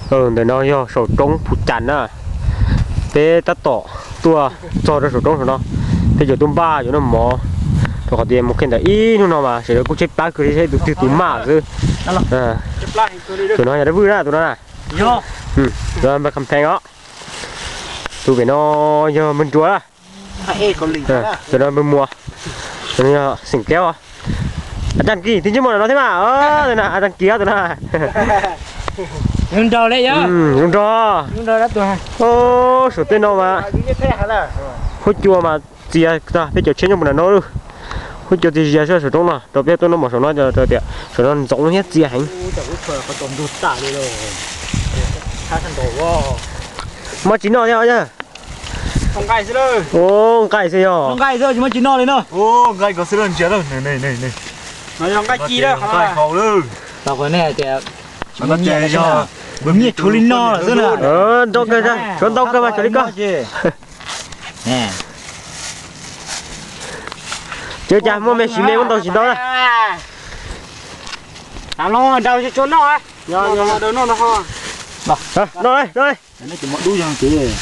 Ntawm no yog saum roob Phu Cas na. Peb tab tom tuaj txog rau saum roob saum no, peb yuav tuaj npaj yuav noj mov, rau qhov tias mus kiag ntawm ib hnub no mas sawv daws kuj tshaib plab kawg li, saib tus twg tus maj xwb. Tus no yog dab vwj na, tus no na. Tus no npawg Kham Pheej os. Tus pem no yog npawg Nruas na. Tus no npawg Muas. Tus no yog xeem Keub. A Tag Kis twb ntsej muag no thiab mas. Tus no A Tag Kis tus no. Zoo nraug. Suav tej no mas huab cua mas txias tag, peb cov tsheb nyob puag nram no lawm. Huab cua txias zias saum roob no rau peb tuaj noj mov saum no, tias saum no ntxoov thiab txias heev. Muaj tsis noj thiab. Nqaij xwb yog. Nyiaj tshuav li no xwb na. Ntau kawg, tshuav ntau kawg mas tshuav li ko. Ces cas muaj me siv me muab ntau tsis ntau na. Noj, noj, noj.